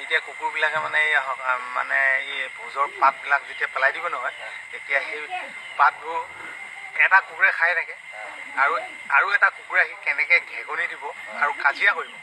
এতিয়া কুকুৰবিলাকে মানে এই মানে এই ভোজৰ পাতবিলাক যেতিয়া পেলাই দিব নহয়, তেতিয়া সেই পাতবোৰ এটা কুকুৰে খাই থাকে আৰু আৰু এটা কুকুৰে আহি কেনেকৈ ঘেগনি দিব আৰু কাজিয়া কৰিব।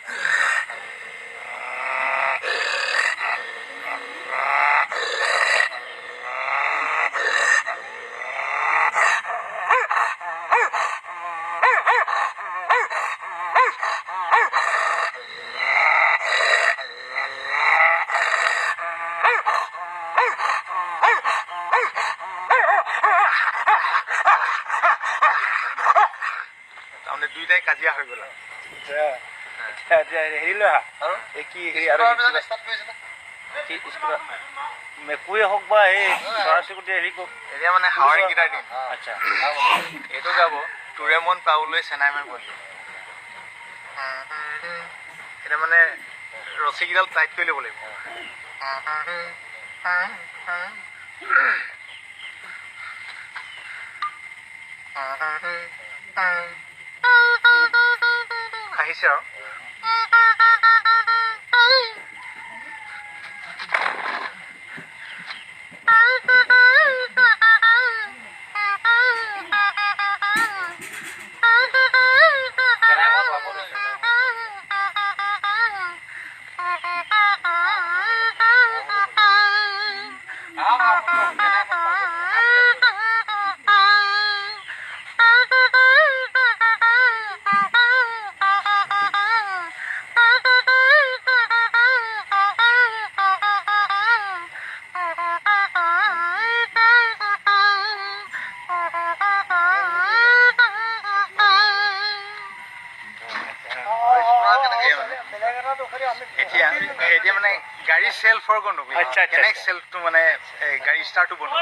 তাৰমানে দুইটাই কাজিয়া হৈ গ'ল। হেৰি লৈ আহা, কি হেৰি আৰু মেকুৰীয়ে হওক বা এই চৰাই চিৰিকটি হেৰি কওক। এতিয়া মানে হাৱাৰী গীটাৰ দিম। আচ্ছা, এইটো গাব তোৰে মন পাবলৈ চেনাই মই বন্ধু। এতিয়া মানে ৰছীকেইডাল টাইট কৰি ল'ব লাগিব। আহিছে আৰু এতিয়া এতিয়া মানে গাড়ী চেল্ফৰ গণ্ডগোল। কেনেকৈ চেল্ফটো মানে গাড়ী ষ্টাৰ্টটো বন্ধ।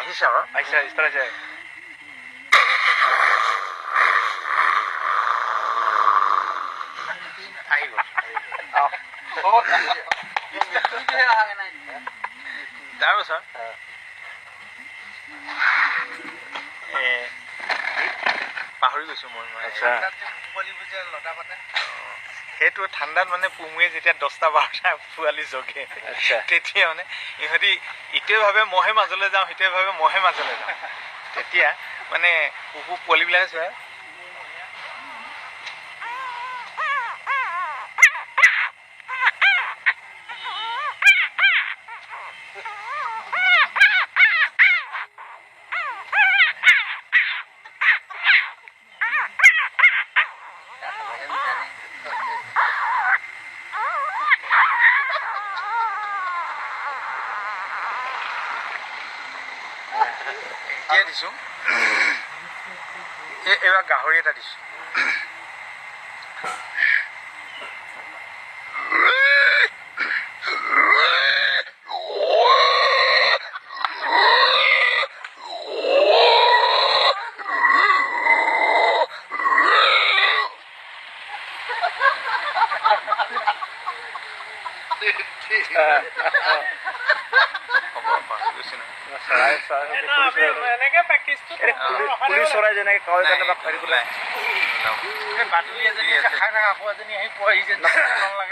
আহিছে আৰু আহিছে, ষ্টাৰ্ট হৈছে। আহি গ'ল। তাৰপাছত পাহৰি গৈছোঁ মই। সেইটো ঠাণ্ডাত মানে পুমুৱে যেতিয়া 10টা 12টা পোৱালি জগে, তেতিয়া মানে ইহঁতি ইটোৱে ভাবে মইহে মাজলৈ যাওঁ, সিটোৱে ভাবে মইহে মাজলৈ যাওঁ। তেতিয়া মানে কুকুৰ পোৱালিবিলাকে চোৱা এতিয়া দিছোঁ। এইবাৰ গাহৰি এটা দিছোঁ।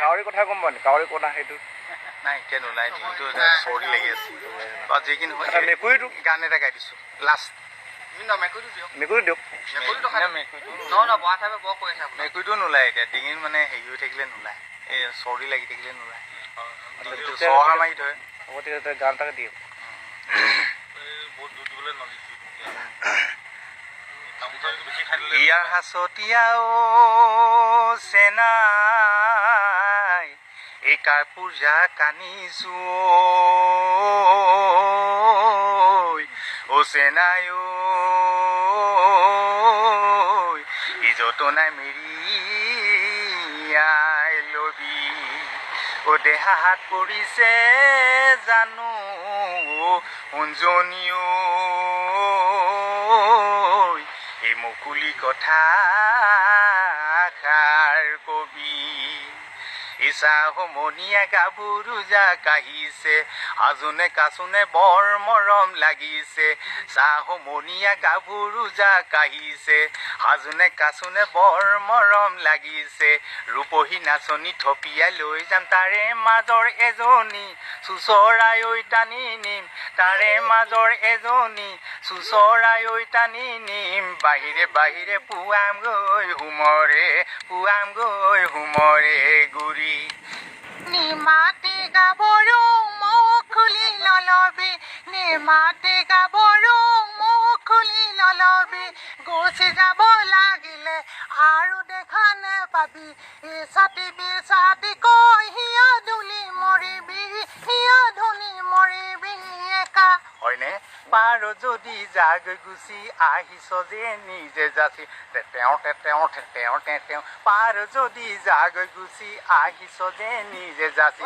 কাউৰী কথা গম পোৱা নি? কাউৰী কণা সেইটো নাই, এতিয়া নোলাই, ডিঙিটো চৰ্দি লাগি আছে। বা যি কি নহয়, মেকুৰীটো গান এটা গাই দিছোঁ লাষ্ট। মেকুৰীটো দিয়ক। মেকুৰীটো নোলায় এতিয়া, ডিঙিত মানে হেৰি হৈ থাকিলে নোলায়, এই চৰ্দি লাগি থাকিলে নোলায়, চহা মাৰি ধৰে। হ'ব ঠিক আছে, গান এটাকে দিয়ক। ইয়াৰ হাঁচতীয়া চেনাই এই কাৰ পূজা কানিছো ও চেনাই ঐ, যতনাই মেৰিয়াই লবি ও দেহা হাত পৰিছে জানো। সোণজনী ঐ, এই মুকুলি কথাষাৰ কবি। ইচা হুমনীয়া গাভৰু জাক আহিছে, আজোনে কাচোনে বৰ মৰম লাগিছে। চাহমনীয়া গাভৰু জাক আহিছে, সাজোনে কাচোনে বৰ মৰম লাগিছে। ৰূপহী নাচনী থপিয়াই লৈ যাম, তাৰে মাজৰ এজনী চোঁচৰাই ঐ টানি নিম। তাৰে মাজৰ এজনী চোঁচৰাই ঐ টানি নিম। বাহিৰে বাহিৰে পুৱাম গৈ হোমৰে, পুৱাম গৈ হোমৰে গুৰি। নিমাতি গাভৰু মুখ খুলি নলবি, নিমাতি গাভৰু মুখ খুলি নলবি। গুচি যাব লাগিলে আৰু দেখা নেপাবি। ইছাটি বিচাটি কৈ হিয়া ধুলি মৰিবি, হিয়া ধুলি মৰিবি একা। হয়নে? পাৰ যদি জাগ গুচি আহিছ যে নিজে যাচি তেওঁ তেওঁ তেওঁ তেওঁ। পাৰ যদি জাগ গুচি আহিছ যে নিজে যাচি।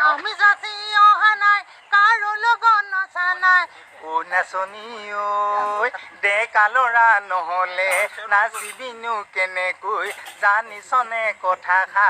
আমি যাচি অহা নাই, কাৰো লগত নচা নাই। অ নাচনী ঐ, ডেকা ল'ৰা নহ'লে নাচিবিনো কেনেকৈ, জানিছনে কথাষাৰ?